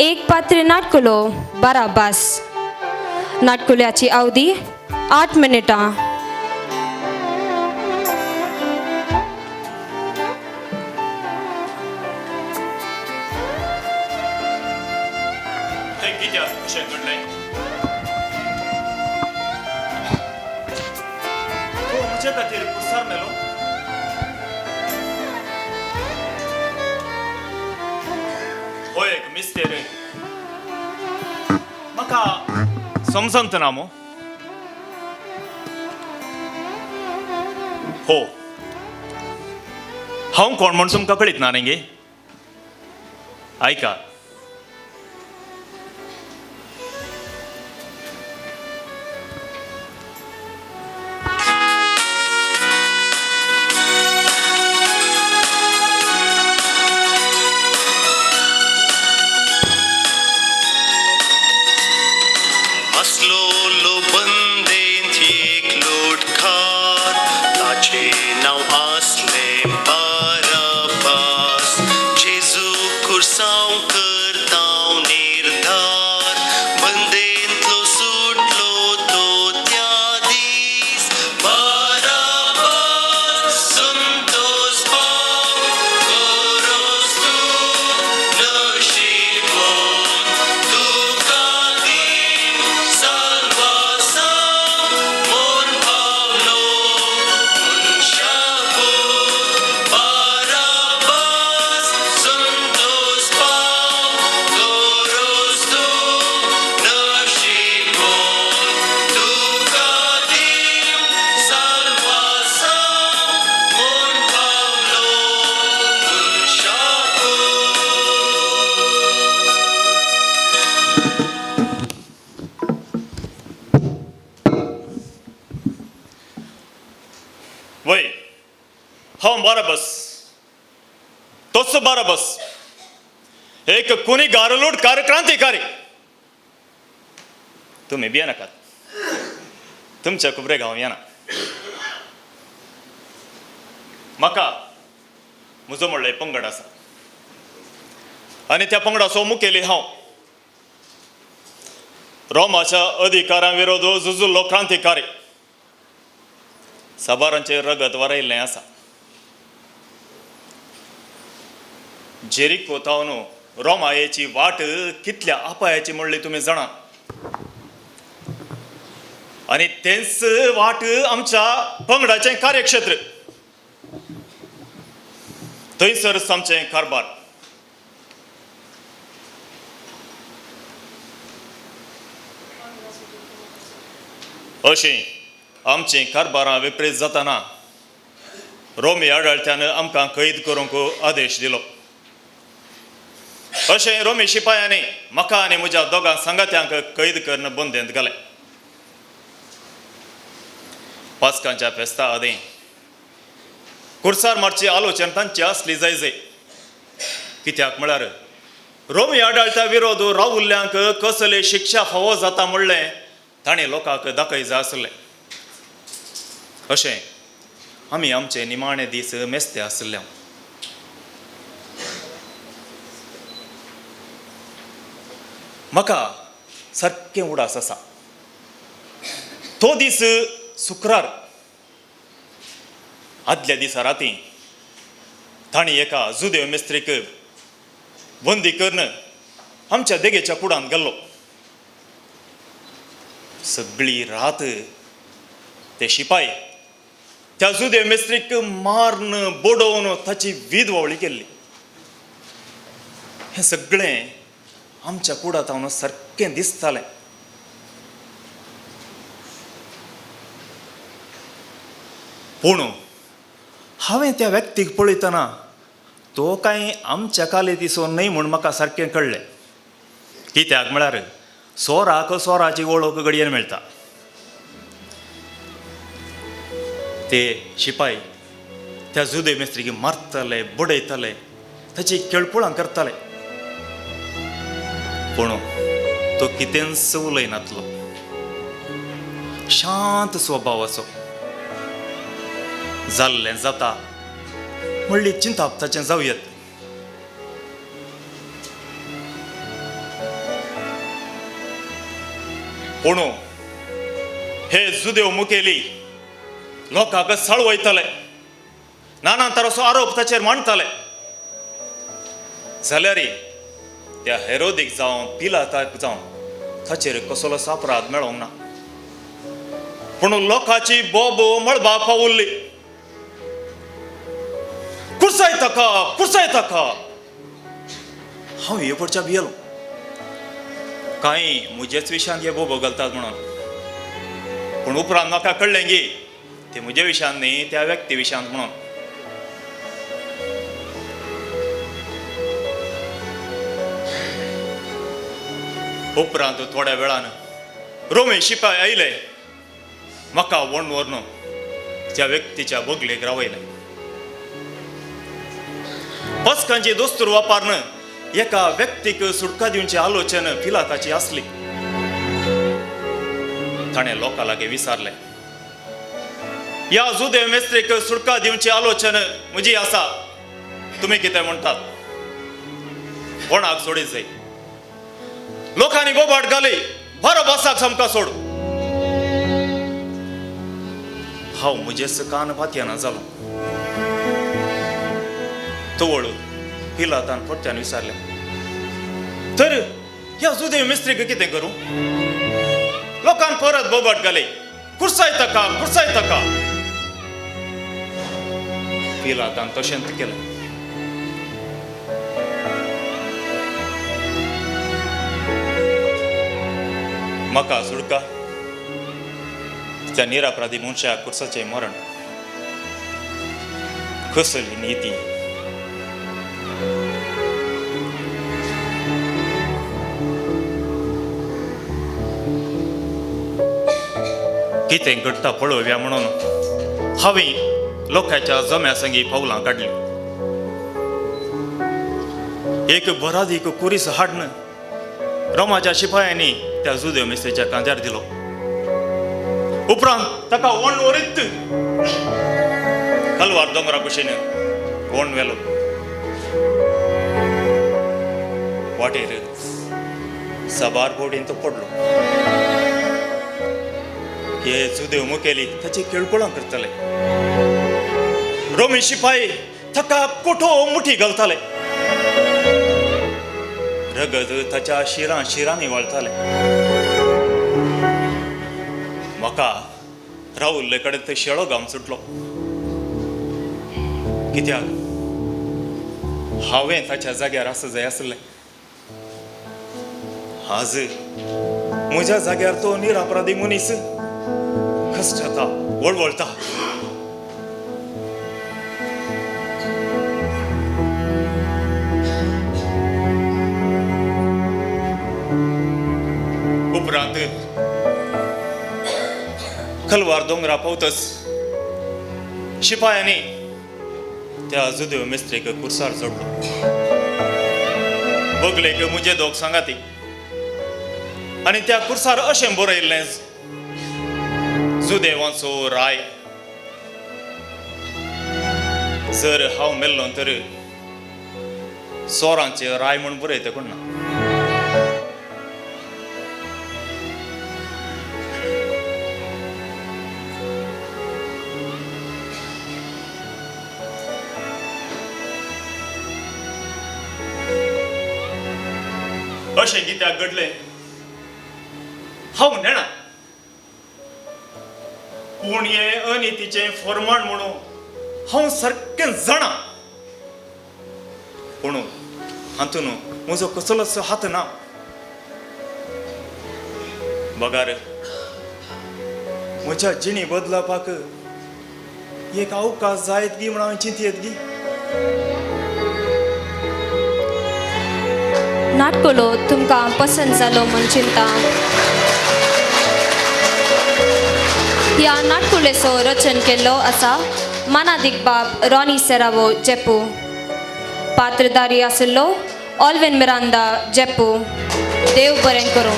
एक पात्री नाटकुलो बाराबास. नाटकुल्याची अवधी 8 मिनिटां. हें कित्याक अशें घडलें? तूं म्हजे खातीर कुर्सार मेलो? हो एक मिस्तेर म्हाका समजंत ना मू. हो, हांव कोण म्हूण तुमकां कळीत ना न्ही गे? आयका, आसलोलो बंदेंत एक लोटकार, ताचें नांव आसलें बाराबास. जेजू कुर्सांव करतांव निर्धार, बंदेंतलो सुटलो तो त्या दीस. बाराबास संतोष पाव, बरोस तूं नशिबोन, तुका दीन साल्वासांव मोन पावलो मनशापूत. बाराबास संतोष पाव, बरोस तूं नशिबोन, तुका दीन साल्वासांव मोन पावलो मनशापूत. वय, हांव बाराबस, तोच बाराबस, एक कुनी गारलूट क्रांतिकारी. तुमी भियेनाकात, तुमच्या कुबरेक हांव येना. म्हाका म्हजो म्हणलो पंगड आसा आनी त्या पंगडाचो मुखेली हांव. रोमाच्या अधिकारां विरोध झुजुल्लो क्रांतिकारी. साबारांचें रगत वरयल्लें आसा. जेरिको थावन रोमायेची वाट कितल्या अपायाची म्हणली तुमी जाणा, आनी तेंच वाट आमच्या पंगडाचें कार्यक्षेत्र. थंयसरच आमचें कारबार. अशीं आमचीं कारबारां विपरीत जाताना रोमी आडळत्यान आमकां कैद करूंक आदेश दिलो. अशें रोमी शिपायांनी म्हाका आनी म्हज्या दोगां सांगात्यांक कैद करून बंदेंत घालें. पास्कांच्या फेस्ता आदीं कुर्सार मारची आलोचन तांची आसली जाय जाय. कित्याक म्हळ्यार रोमी आडळत्या विरोध रावुल्ल्यांक कसली शिक्षा फावो जाता म्हणलें ताणें लोकांक दाखय जाय आसलें. अशें आमी आमचे निमाणे दीस मेस्ते आसले. म्हाका सारकें उडास आसा, तो दीस शुक्रार. आदल्या दिसा राती तांणी एका जुदेव मिस्त्रीक बंदी करून आमच्या देगेच्या कुडांत गेल्लो. सगळी रात ते शिपाय त्या जुदेव मिस्त्रीक मारून बडोवन ताची वीद वावळी केल्ली. हें सगळें आमच्या कुडांत हांव सारकें दिसतालें. पूण हांवें त्या व्यक्तीक पळयतना तो कांय आमच्या कालेतीचो न्हय म्हूण म्हाका सारकें कळ्ळें. कित्याक म्हळ्यार सोराक सोराची वळख घडयेन मेळटा. ते शिपाय त्या जुदे मेस्त्रीक मारताले, बडयताले, ताची केळकुळां करताले. पूण तो कितेंच उलयनातलो, शांत स्वभावाचो. जाल्लें जाता म्हणली चिंताप ताचें जावं येत. पूण हे जुदेव मुखेली लोकांक सळवयतले, नाना तराचो आरोप ताचेर मांडटाले. जाल्यार त्या हेरोदीक जावं पिलाताक जावं ताचेर कसलोच अपराध मेळोंक ना. पूण लोकांची बोब मळबा पावुल्ली, कुर्साय ताका, कुर्साय ताका. हांव हे पडच्या भियेलो, कांय म्हजेच विशयांत हे बोबो घालतात म्हणून. पूण उपरांत म्हाका कळ्ळें की ते म्हजे विशयांत न्ही, त्या व्यक्ती विशयांत म्हणून. उपरांत थोड्या वेळान रोमी शिपाय आयले, म्हाका वण व्हरून त्या व्यक्तीच्या बगलेक रावयले. पस्कांची दोस्तूर वापरून एका व्यक्तीक सुटका दिवची आलोचन पिलाताची आसली. ताणें लोकां लागीं विचारलें, ह्या जुदेव मेस्त्रीक सुटका दिवची आलोचन म्हजी आसा, तुमी कितें म्हणटात? कोणाक सोडीत जाय? लोकांनी बोबाट घाली, बरो बसाक सामका सोड. हांव म्हजेच कान पातयेना जालो. तवळ पिलातान परत्यान विचारलें, तर ह्या जुदेव मिस्त्रीक कितें करूं? लोकान परत बोबाट घाली, कुर्साय ताका, कुर्साय ताका. पिलातान तशेंच केलें. म्हाका सुडका त्या निरापराधी मनशाक कुर्साचें मरण कसली नीती? कितें घडटा पळोवया म्हणून हांवें लोकांच्या जम्या संगी पावलां काडलीं. एक बरादीक कुरीस हाडून रोमाच्या शिपायांनी त्या जुदेव मिस्त्रीच्या कांद्यार दिलो. उपरांत ताका वण वरीत कलवार दोंगरा कुशीन वण व्हेलो. वाटेर साबार बोडीन तो पडलो. हे जुदेव मुखेली ताची केळकुळां करताले. रोमी शिपाई ताका कोठो मुठी घालताले. रगत ताच्या शिरां शिरांनी वळताले. म्हाका रावुल्ले कडेन ते शेळो घाम सुटलो. कित्याक हांवें ताच्या जाग्यार आसा जाय आसलें. आज म्हज्या जाग्यार तो निरापराधी मनीस कश्टता, वळवळटा. उपरांत कलवार दोंगरा पावतच शिपायांनी त्या जुदेव मिस्त्रीक कुर्सार चडलो. बगलेक म्हजे दोग सांगाती आनी त्या कुर्सार अशें बरयल्लें, जुदेवांचो राय. जर हांव मेल्लो तर चोरांचे राय म्हूण बरयता कोण ना. अशें कित्याक घडलें हांव नेणा, पूण हें अनितीचें फरमाण म्हणून हांव सारकें जाणा. पूण हातून म्हजो कसलोच हात ना. बगार म्हज्या जिणी बदलपाक एक अवकाश जायत गी म्हूण हांवें चिंतयेत गी. नाटकुलो तुमकां पसंत जालो म्हूण चिंता. ह्या नाटकुलेचो रचन केल्लो आसा मानादीक बाब रॉनी सेरावो जेपू, पात्रदारी आशिल्लो ऑल्विन मिरांदा जेपू. देव बरें करूं.